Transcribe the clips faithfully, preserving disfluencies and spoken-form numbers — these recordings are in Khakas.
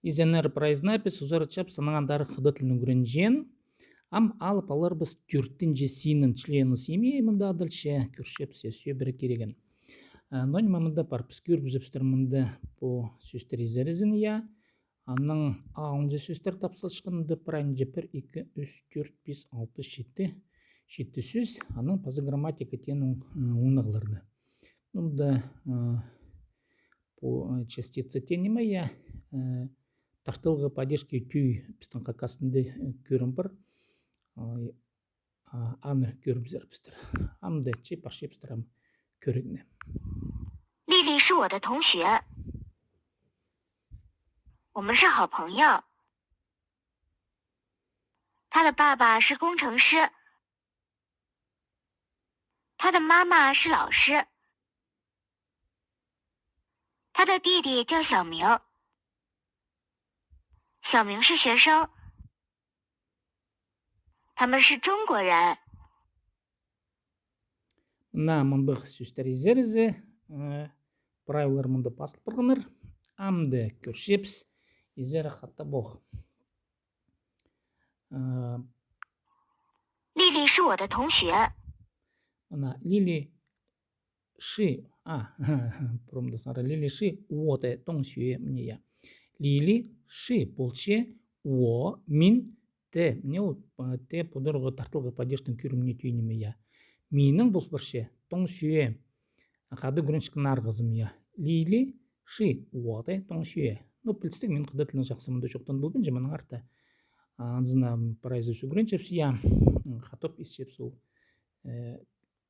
Изеннер, прайзына піс узаратчабыс аннаң андар хыдат тілін ӱгренҷең. Ам алып аларбыс тӧртінҷі синін, члены семьи, мында адалча кӧрчебіс, сӧбіре кирегін. Э, но ниме мында пар, піс кӧрібізіпсер мында пу сӧстер изерізін, я. Аның алынҷа сӧстер тапсалчатхан, мында прайзына пір, ікі, ӱс, тӧрт, пис, алты, читі. Читі сӧс, аның паза грамматика теен оң-, э, оңнағларны. Ну, мында, э, пу, э, частица теен ниме, я, э, тартылғы падежка тӧӧй, пістің хакастың даа, э, кӧрім пар. Ай, а, аны кӧрібізербістер. Ам даа че парчабыстыр ам кӧрігні. 丽丽是我的同学，我们是好朋友。她的爸爸是工程师，她的妈妈是老师，她的弟弟叫小明，小明是学生，他们是中国人。 Мына мындағ сӧстер изерізі, э, прай олар мында пазыл парғаннар. Ам даа кӧрчебіс, изері хатап ох. Э, 丽丽是我的同学。 Мына Лили 是, а, пурунда саңар, Лили 是我的同学, мына, я. Лили 是 полча, 我, мин, 的, мына ол, э, 的 пу даа тартылғы падежтің кӧріміне тӧӧй ниме, я. Минің пол парча, 同学, хада ӱгренчеткен арғызым, я. 丽丽是我的同学. Ну, пілдістіг, мин хыдат тілін чахсы мында чоохтан полбинчам, мының арты. А, анзына прайзы ӱс ӱгренчебіс, я. Хатап исчебіс ол, э,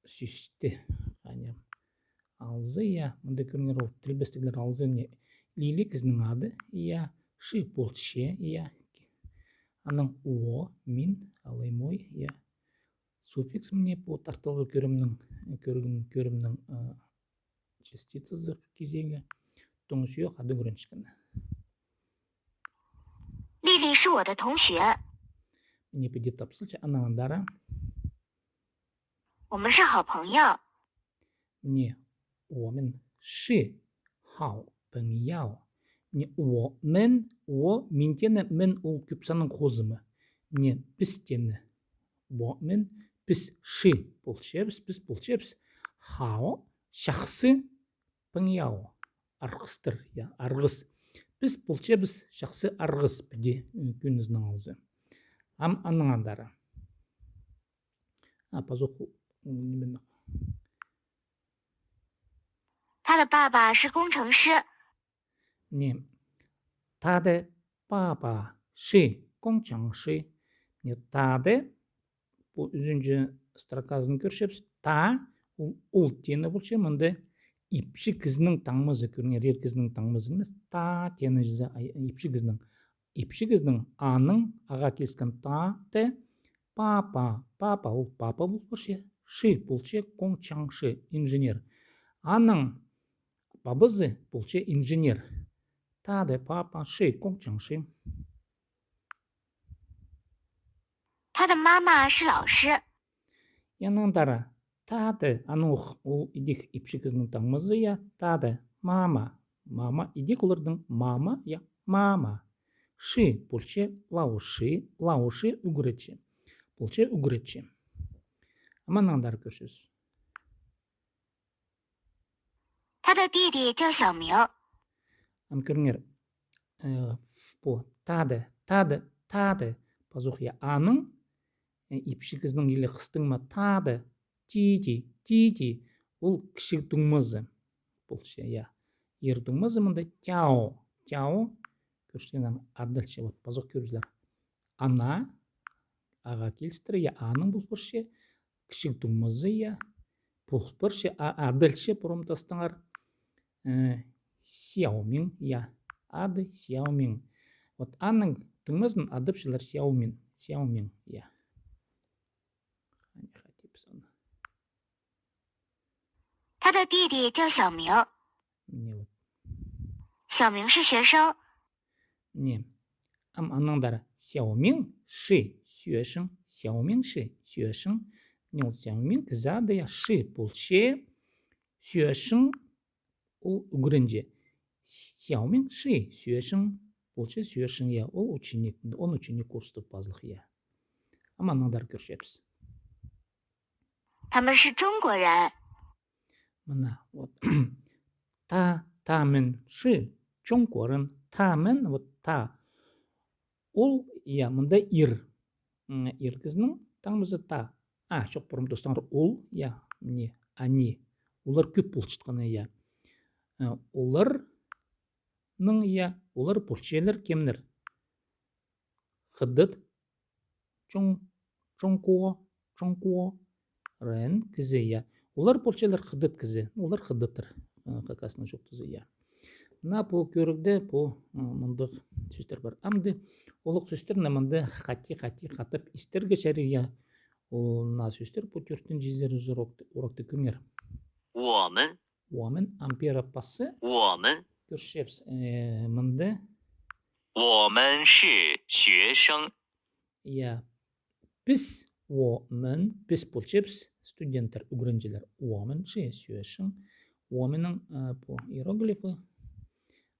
сӧсті. Хайди алза, я, мында кӧріңер, ол тілбестеглер алза, мына Лили кізінің ады, я, 是 полча, я. Анаң 我, мин, алай мой, я. Суффикс мына пу тартылғы кӧрімнің, кӧрім-, кӧрімнің, э, частицазы, кизегі. 同学 хада ӱгренчеткені. 丽丽是我的同学。 Мына піди тапсалча, анаң андар. 我们是好朋友。 Мына, 我们是好朋友. Мына, 我们, 我, мин теені, 们 ол кӧп санның хозымы. Мына, піс теені. 我们, піс, 是 полчабыс, піс полчабыс. 好, чахсы, 朋友, арғыстар, я, арғыс. Піс полчабыс чахсы арғыс, піди, м, кӧнізінең алза. Ам анаң андар. А, пазох, м, ниме. 他的爸爸是工程师。 Мына, 他的爸爸是工程师. Мына, 他的, пу ӱзінҷі строказын кӧрчебіс. 他, ол, ол теені полча, мында ипчі кізінің таңмазы, кӧріңер, ир кізінің таңмазы нимес. 他 теені чізе, а, ипчі кізінің. Ипчі кізінің, аның, ағаа киліскен 他的, папа, папа, ол папа пол парча, 是 полча, 工程师, инженер. Аның пабазы полча инженер. 他的爸爸是工程师。 他的妈妈是老师。 Анаң андар, 他的, аның ох, ол идӧк ипчі кізінің таңмазы, я, 他的妈妈, мама, идӧк олардың мама, я, мама. 是 полча, 老师, 老师 ӱгретчі. Полча ӱгретчі. Ам анаң андар кӧрчебіс. 他的弟弟叫小明。 Ам кӧріңер, э, пу 他的, 他的, 他的, пазох, я, аның, э, ипчі кізінің или хыстың ма, 他的, 弟弟, 弟弟, ол кічіг туңмазы полча, я. Ир туңмазы мында 叫, 叫, кӧрчезің, адалча, вот, пазох кӧрізер. Ана, ағаа килістіре, я, аның пол парча, кічіг туңмазы, я, пол парча, а, адалча, пурун тастаңар, э, Сяомин, я, ады Сяомин. Вот аның туңмазын адапчалар Сяомин, Сяомин, я. Хайди, хайди піс аны. 他的弟弟叫小明。 Мына вот. 小明是学生。 Мына. Ам анаң андар 小明是学生, 小明是学生. Мына ол 小明 кізі ады, я, 是 полча, 学生 ол ӱгренҷі. 小明是学生. полча сӧӧшің, я, ол ученик, он ученик курстап пазылых, я. Ам анаңар кӧрчебіс. 他们是中国人。 Мына, вот. Та, та мін, ши, чоң кӧрін, та мін, вот, та. Ол, я, мында ир. М, ир кізінің таңмазы та. А, чох, пурам тустаңар ол, я, міне, они. Олар кӧп полчатханы, я. Э, оларның, я, олар полчалар кемнер? Хыдат, чоң, чоңкуо, чоңкуо, рен кізі, я. Олар полчалар хыдат кізі, олар хыдаттар, э, хакасның чоохтазы, я. Мына пу кӧрігде пу, ы, мындағ сӧстер пар. Амды олох сӧстерні мында хати-хати хатап истерге чарир, я. Ол мына сӧстер пу тӧртінҷі изер урокты, урокты кӧріңер. 我们。 我们, ампера пасы. 我们。 Кӧрчебіс, э, мында. 我们是学生。 Я, піс, 我们, піс полчабыс, студенттер, ӱгренҷілер. 我们是学生. 我们-ның, э, пу иероглифі.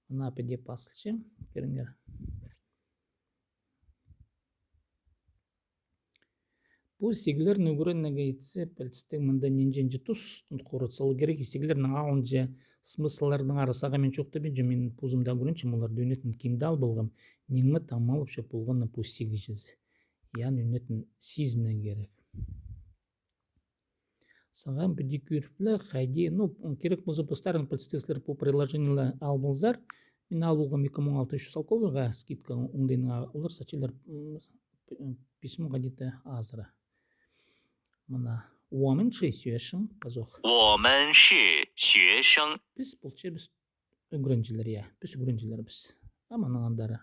Мына піди пазылча, кӧріңер. Пу сиглерні ӱгренерге итсе, пілдістіг, мында нинҷе-нинҷе тус, м, хурут саларға кирек, сиглернің алынҷа смыслларнаңар сағам мин чоохтабинчам, мин позым даа ӱгренчем, оларны ӱнетін кинде ал полғам, ниме таңмалапча полғанын пу сиг чізе. Ян ӱнетін сизінерге кирек. Сағам піди кӧріп ле, хайди, ну, кирек полза, постарың пілдістіг, сірер пу приложениені ал ползар. Мин ал полғам ікі муң алты чӱс салковайға скидка оңдайнаң, олар сатчалар, м, п-, м, пис муңға дее азыра. Мына, 我们是学生, пазох. 我们是学生。 Піс полчабыс ӱгренҷілер, я. Піс ӱгренҷілербіс. А мынаң андары.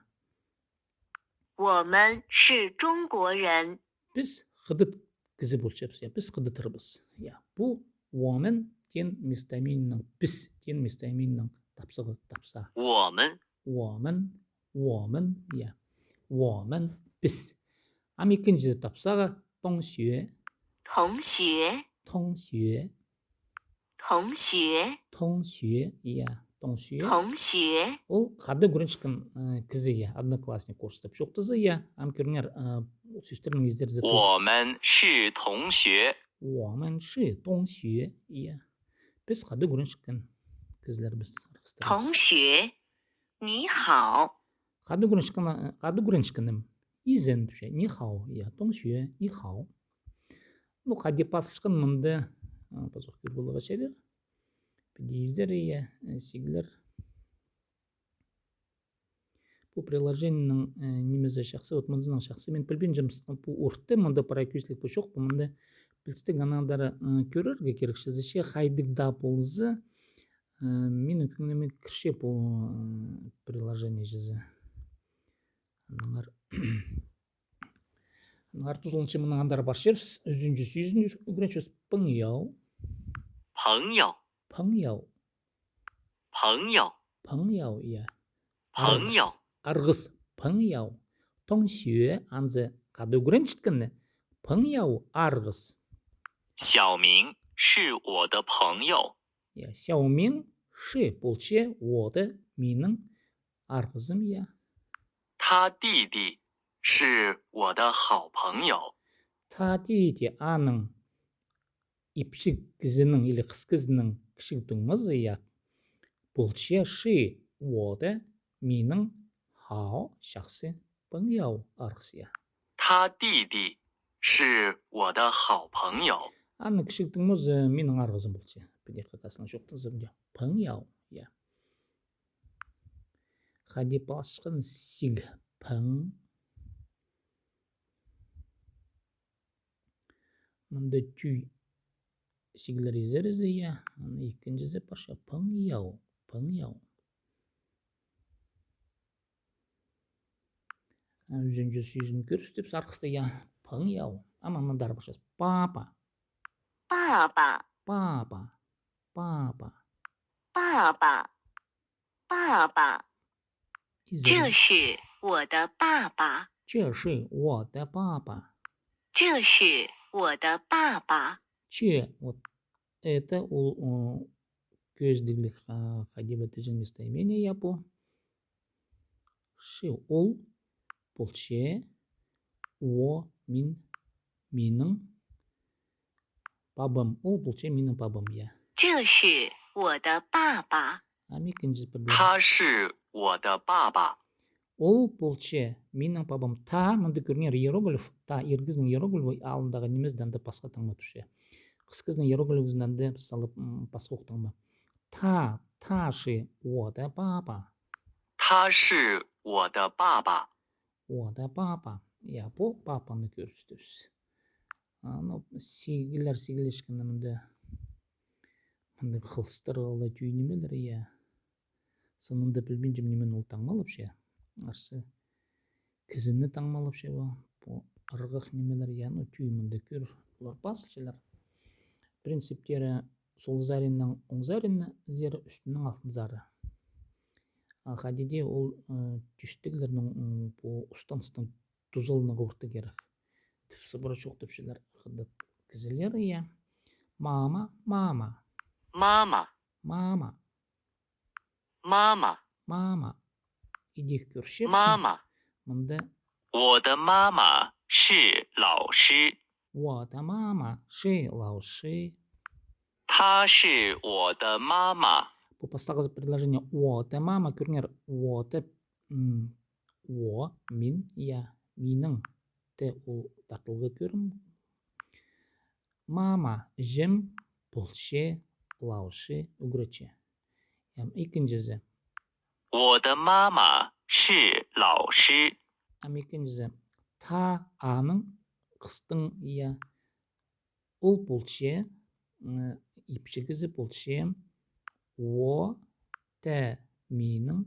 我们是中国人。 Піс хыдат кізі полчабыс, я. Піс хыдаттарбыс, я. Пу 我们 теен местоимениенің, піс теен местоимениенің тапсағ-, тапсаа. 我们。 我们, 我们, я. 我们, піс. Ам ікінҷізі тапсағ, 同学. 同学。 同学. 同学。 同学, я, 同学. 同学。 Ол хада ӱгренчеткен, э, кізі, я, одноклассник, курстап чоохтазы, я. Ам кӧріңер, э, сӧстернің изерзі. 我们是同学。 我们是同学, я. Піс хада ӱгренчеткен кізілербіс, арғыстарбыс. 同学，你好。 Хада ӱгренчеткен, э, хада ӱгренчеткенім. Изен тіпче, 你好, я, 同学, 你好. Ну, хайди пазылчатхан мында, а, пазох кӧр поларға чарир. Піди изер, я, э, сиглер. Пу приложениенің, э, нимезі чахсы, вот мындазының чахсы. Мин пілбинчем, с-, пу орта, мында прай кӧзідіг пу чох, пу мында пілдістіг, анаң андары, э, кӧрерге кирек чізе, че хайдағ даа полза, э, минің кӧңніме кірче пу, э, приложение чізе. Аннаңар, аннаңар тузаланча, мынаң андар парчабыс, ӱзінҷі сӧзін ӱгренчебіс, 朋友. 朋友。 朋友. 朋友。 朋友, я. 朋友。 Арғыс. Арғыс, 朋友. 同学, анзы хада ӱгренчеткені. 朋友, арғыс. 小明是我的朋友。 Я, 小明 是 полча, 我的, минің, арғызым, я. 他弟弟是我的好朋友。 Та тиді, аның ипчі кізінің или хыс кізінің кічіг туңмазы, я. Полча, 是我的, минің, 好, чахсы, 朋友, арғыс, я. 他弟弟是我的好朋友。 Аның кічіг туңмазы минің арғызым полча. Піди хакаснаң чоохтаза, 朋友, я. Хайди пазылчатхан сиг, 朋. Мында тӧӧй сиглер изерзі, я. Аны ікінҷізі парча, 朋友, 朋友. А ӱзінҷі сӧзін кӧрістібіс, арғысты, я. 朋友. Ам андар парчабыс. Папа. Папа. Папа. Папа. Папа. Папа. 这是我的爸爸。 这是我的爸爸。 这是我的爸爸。 Че, вот, это ол, о, кӧзідігліг, а, хайди ба тіҷең местоимение, я, пу. Ши ол полча, уо, мин, минің пабам. Ол полча минің пабам, я. 这是我的爸爸。 Ам ікінҷізі пір дее. 他是我的爸爸。 Ол полча минің пабам. Та, мында кӧріңер иероглиф, та ир кізінің иероглифі, алнындағы нимезі анда пасха таңма тӱсче. Хыс кізінің иероглифізін анда салып, м, пасха ох таңма. Та, та ши, уо, та папа. 他是我的爸爸。 Уо, та папа. Я, пу папаны кӧрістібіс. А, ну, сигілер, сигілешкені мында. Мында хылыстар, алай тӧӧй нимелер, я. Сынында пілбинчем, ниме ол таңмалапча. Арса кізіні таңмалапча ба, пу ырғах нимелер, я, ну, тӧӧй мында кӧр, олар пазылчалар. Принциптері: сол саринаң оң сариназар, ӱстӱнең алтын сари. А хайди дее ол, э, тӧстеглернің, м, пу устаныстың тузаланарға орта кирек. Тіп сыбыра чоохтапчалар хыдат кізілер, я. Мама, мама. 妈妈。 Мама. 妈妈。 Мама. Идӧк кӧрчебіс. 妈妈。 Мында. 我的妈妈是老师。 我的妈妈是老师。 她是我的妈妈。 Пу пастағызы предложение. 我的妈妈, кӧріңер, 我的, м, 我, мин, я, минің, 的 ол тартылғы кӧрім. Мама, іҷем, полча, 老师, ӱгретчі. Ам ікінҷізі. 我的妈妈是老师。 Ам ікінҷізі. Та, аның, хыстың, я. Ол полча, м, ипчі кізі полча. 我的, минің,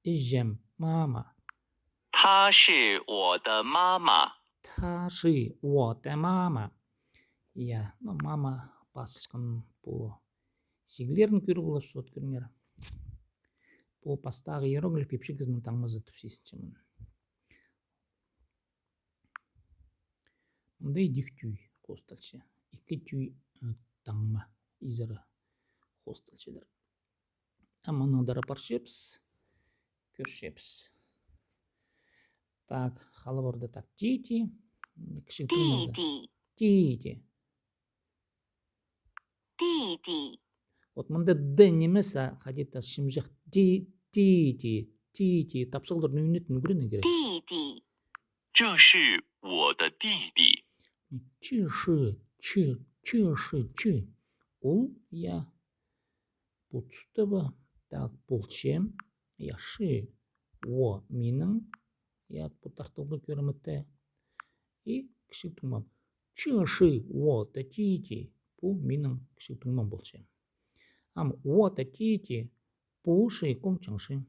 іҷем, мама. 她是我的妈妈。 她是我的妈妈。 Я, ну, мама пазылчатхан пу сигілерін кӧріп аларзар, вот кӧріңер. Пу пастағы иероглиф ипчі кізінің таңмазы тіп сизінчем. Мында идӧк тӧӧй хосталча. Ікі тӧӧй, э, таңма изері хосталчалар. А мынаңар парчабыс, кӧрчебіс. Так, халыбарда так, титі, кічіг таңмазы. 弟弟。 Титі. 弟弟。 Вот мында д нимес, а хайди-да чымҷах. Ти, титі, титі. Тапсағлар нӱӱнетін ӱгренерге кирек. 弟弟。 这是我的弟弟。 Че ши, че, че ши, че. Ол, я, пу туста ба. Так, полча. Я, ши, уо, минің. Я, пу тартылғы кӧрімі те. И кічіг туңмам. Че ши уо да титі. Пу минің кічіг туңмам полча. Ам уо да титі пу ши кӧңчең ши.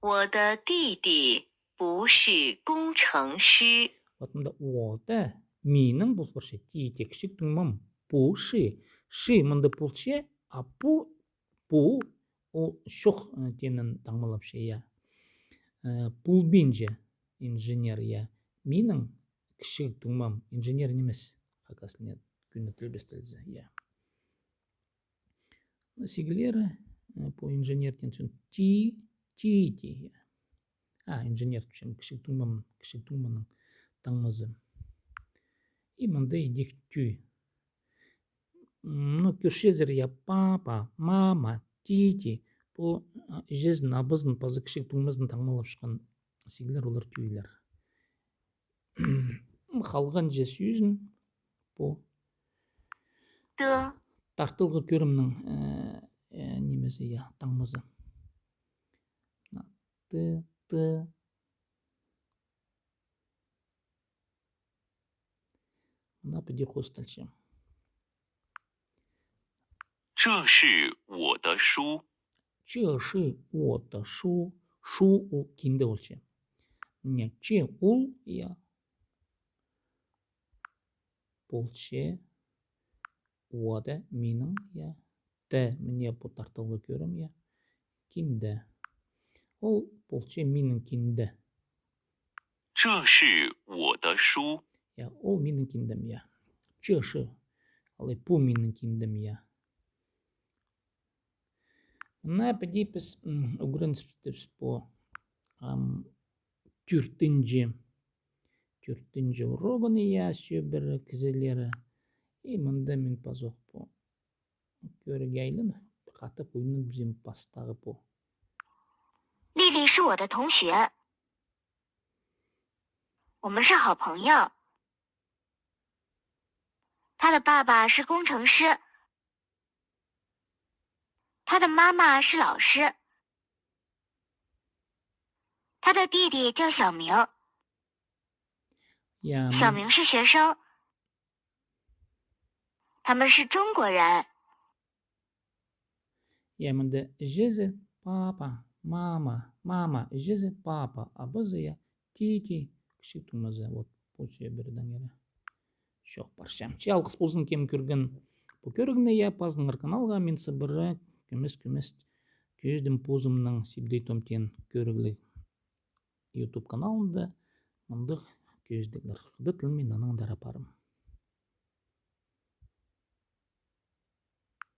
我的弟弟不是工程师。 Вот мында уо да минің пу парча, титі кічіг туңмам, пу ши. Ши мында полча, а пу, пу, ол чох, э, тииннең таңмалапча, я. Э, полбинча инженер, я. Минің кічіг туңмам инженер нимес, хакас тілінең кӧні тілбестелзе, я. Сиглері, э, пу инженер тиин сӧн ти, ти, ти, я. А, инженер тіпчем, кічіг туңмам, кічіг туңмамның таңмазы. И мында идӧк тӧӧй. М, ну, кӧрчезер, я, папа, мама, титі. Пу, а, іҷезін, абазын, паза кічіг туңмазын таңмалапчатхан сиглер, олар тӧӧйлер. Халғанҷы сӧзін пу. Т. Тартылғы кӧрімнің, э, э, нимезі, я, таңмазы. Т, т. Мына піди хосталча. 这是我的书。 这是我的书。 Шу ол кинде полча. Мына че ол, я, полча. Уо да минің, я. Т, мына пу тартылғы кӧрім, я. Кинде. Ол полча минің кинде. 这是我的书。 Я, ол минің киндем, я. 这是. Алай пу минің киндем, я. Мына піди піс, м, ӱгренібіс пу ам, тӧртінҷі, тӧртінҷі урогын, я, сӧбіре кізілері. И мында мин пазох пу кӧріге айланып, хатап ойнабызим пастағы пу. 丽丽是我的同学，我们是好朋友。她的爸爸是工程师，她的妈妈是老师，她的弟弟叫小明， Я, 小明是学生。他们是中国人。 Я, мында іҷезі папа, мама, мама, іҷезі папа, абазы, я, титі, кічіг тумазы. Вот, пу сӧбіредеңер. Чох, парчам. Че алғыс ползын, кем кӧрген пу кӧрігні, я, пазыныңар каналға, мин сыбыра кӧмес-кӧмес кӧзідім позымның Сибдей Том теен кӧрігліг YouTube каналында мындағ кӧзідіглер. Хыдат тілінең анаңар апарым.